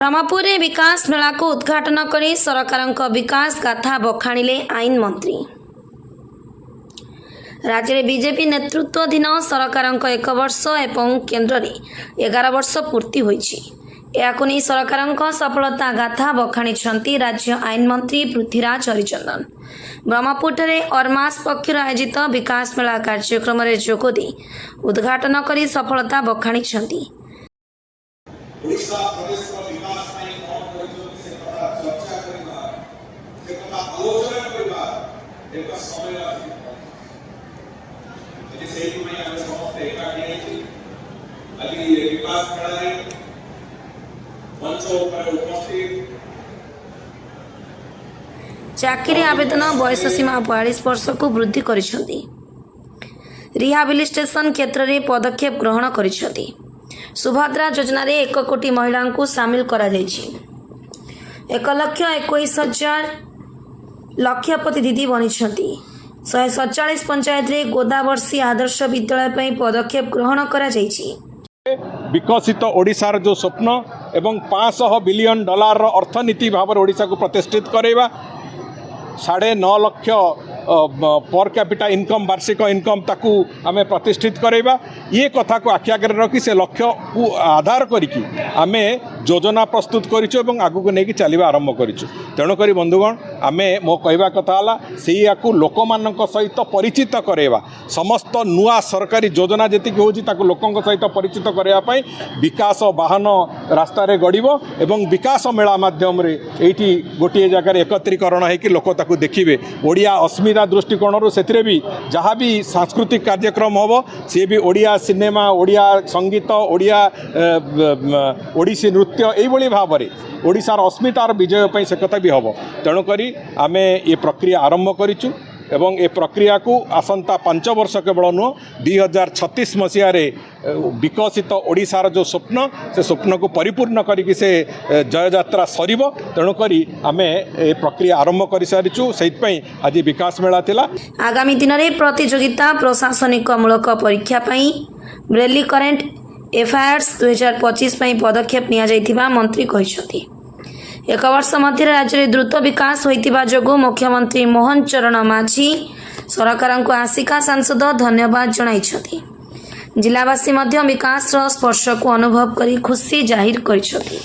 ବ୍ରହ୍ମପୁରରେ ବିକାଶ ମେଳାକୁ ଉଦ୍ଘାଟନ କରି ସରକାରଙ୍କ ବିକାଶ ଗାଥା ବଖାଣିଲେ ଆଇନ ମନ୍ତ୍ରୀ। ରାଜ୍ୟରେ ବିଜେପି ନେତୃତ୍ୱାଧୀନ ସରକାରଙ୍କ ଏକ ବର୍ଷ ଏବଂ କେନ୍ଦ୍ରରେ 11 ବର୍ଷ ପୂର୍ତ୍ତି ହୋଇଛି। ଏହାକୁ ନେଇ ସରକାରଙ୍କ ସଫଳତା ଗାଥା ବଖାଣିଛନ୍ତି ରାଜ୍ୟ ଆଇନ ମନ୍ତ୍ରୀ ପୃଥ୍ୱୀରାଜ ହରିଚନ୍ଦନ। ବ୍ରହ୍ମପୁରଠାରେ ଅର୍ମାସ ପକ୍ଷରୁ ଆୟୋଜିତ ବିକାଶ ମେଳା କାର୍ଯ୍ୟକ୍ରମରେ ଯୋଗଦେଇ ଉଦ୍ଘାଟନ କରି ସଫଳତା ବଖାଣିଛନ୍ତି। ଓଡ଼ିଶା ପ୍ରଦେଶର ବିକାଶ ପାଇଁ କ'ଣ କରିଛନ୍ତି, ସେ କଥା ଚର୍ଚ୍ଚା କରିବା, ସେ କଥା ଆଲୋଚନା କରିବା ଏକ ସମୟ ଆସିଛି। ଆଜି ସେଇଥିପାଇଁ ଆମେ ସମସ୍ତେ ଏକାଠି ହେଇଛି ଆଜି ଏ ବିକାଶ ମେଳାରେ ମଞ୍ଚ ଉପରେ ଉପସ୍ଥିତ ଚାକିରି ଆବେଦନ ବୟସ ସୀମା 42 ବର୍ଷକୁ ବୃଦ୍ଧି କରିଛନ୍ତି। ରିହାବିଲିଟେସନ କ୍ଷେତ୍ରରେ ପଦକ୍ଷେପ ଗ୍ରହଣ କରିଛନ୍ତି। ସୁଭଦ୍ରା ଯୋଜନାରେ 1 କୋଟି ମହିଳାଙ୍କୁ ସାମିଲ କରାଯାଇଛି। 1,21,000 ଲକ୍ଷପତି ଦିଦି ବନିଛନ୍ତି। 147 ପଞ୍ଚାୟତରେ ଗୋଦାବର୍ଷୀ ଆଦର୍ଶ ବିଦ୍ୟାଳୟ ପାଇଁ ପଦକ୍ଷେପ ଗ୍ରହଣ କରାଯାଇଛି। ବିକଶିତ ଓଡ଼ିଶାର ଯେଉଁ ସ୍ୱପ୍ନ ଏବଂ 500 ବିଲିୟନ ଡଲାରର ଅର୍ଥନୀତି ଭାବରେ ଓଡ଼ିଶାକୁ ପ୍ରତିଷ୍ଠିତ କରାଇବା, 9.5 ଲକ୍ଷ ପର୍ କ୍ୟାପିଟା ଇନକମ୍, ବାର୍ଷିକ ଇନକମ୍, ତାକୁ ଆମେ ପ୍ରତିଷ୍ଠିତ କରାଇବା, ଇଏ କଥାକୁ ଆଖି ଆଗରେ ରଖି, ସେ ଲକ୍ଷ୍ୟକୁ ଆଧାର କରିକି ଆମେ ଯୋଜନା ପ୍ରସ୍ତୁତ କରିଛୁ ଏବଂ ଆଗକୁ ନେଇକି ଚାଲିବା ଆରମ୍ଭ କରିଛୁ। ତେଣୁକରି ବନ୍ଧୁଗଣ, ଆମେ ମୋ କହିବା କଥା ହେଲା, ସେଇଆକୁ ଲୋକମାନଙ୍କ ସହିତ ପରିଚିତ କରାଇବା। ସମସ୍ତ ନୂଆ ସରକାରୀ ଯୋଜନା ଯେତିକି ହେଉଛି, ତାକୁ ଲୋକଙ୍କ ସହିତ ପରିଚିତ କରାଇବା ପାଇଁ ବିକାଶ ବାହନ ରାସ୍ତାରେ ଗଡ଼ିବ ଏବଂ ବିକାଶ ମେଳା ମାଧ୍ୟମରେ ଏଇଠି ଗୋଟିଏ ଜାଗାରେ ଏକତ୍ରୀକରଣ ହେଇକି ଲୋକ ତାକୁ ଦେଖିବେ। ଓଡ଼ିଆ ଅସ୍ମିତା ଦୃଷ୍ଟିକୋଣରୁ ସେଥିରେ ବି ଯାହା ବି ସାଂସ୍କୃତିକ କାର୍ଯ୍ୟକ୍ରମ ହେବ, ସିଏ ବି ଓଡ଼ିଆ ସିନେମା, ଓଡ଼ିଆ ସଙ୍ଗୀତ, ଓଡ଼ିଆ ଓଡ଼ିଶୀ ନୃତ୍ୟ, ଏଇଭଳି ଭାବରେ ଓଡ଼ିଶାର ଅସ୍ମିତାର ବିଜୟ ପାଇଁ ସେ କଥା ବି ହେବ। ତେଣୁକରି ଆମେ ଏ ପ୍ରକ୍ରିୟା ଆରମ୍ଭ କରିଛୁ ଏବଂ ଏ ପ୍ରକ୍ରିୟାକୁ ଆସନ୍ତା 5 ବର୍ଷ କେବଳ ନୁହଁ, 2036 ମସିହାରେ ବିକଶିତ ଓଡ଼ିଶାର ଯେଉଁ ସ୍ୱପ୍ନ, ସେ ସ୍ୱପ୍ନକୁ ପରିପୂର୍ଣ୍ଣ କରିକି ସେ ଜୟଯାତ୍ରା ସରିବ। ତେଣୁକରି ଆମେ ଏ ପ୍ରକ୍ରିୟା ଆରମ୍ଭ କରିସାରିଛୁ। ସେଇଥିପାଇଁ ଆଜି ବିକାଶ ମେଳା ଥିଲା। ଆଗାମୀ ଦିନରେ ପ୍ରତିଯୋଗିତା ପ୍ରଶାସନିକ ମୂଳକ ପରୀକ୍ଷା ପାଇଁ ବ୍ରେଲି କରେଣ୍ଟ ଏଫାୟାର୍ସ 2025 ପାଇଁ ପଦକ୍ଷେପ ନିଆଯାଇଥିବା ମନ୍ତ୍ରୀ କହିଛନ୍ତି। ଏକ ବର୍ଷ ମଧ୍ୟରେ ରାଜ୍ୟରେ ଦ୍ରୁତ ବିକାଶ ହୋଇଥିବା ଯୋଗୁଁ ମୁଖ୍ୟମନ୍ତ୍ରୀ ମୋହନ ଚରଣ ମାଝୀ ସରକାରଙ୍କୁ ଆସିକା ସାଂସଦ ଧନ୍ୟବାଦ ଜଣାଇଛନ୍ତି। ଜିଲ୍ଲାବାସୀ ମଧ୍ୟ ବିକାଶର ସ୍ପର୍ଶକୁ ଅନୁଭବ କରି ଖୁସି ଜାହିର କରିଛନ୍ତି।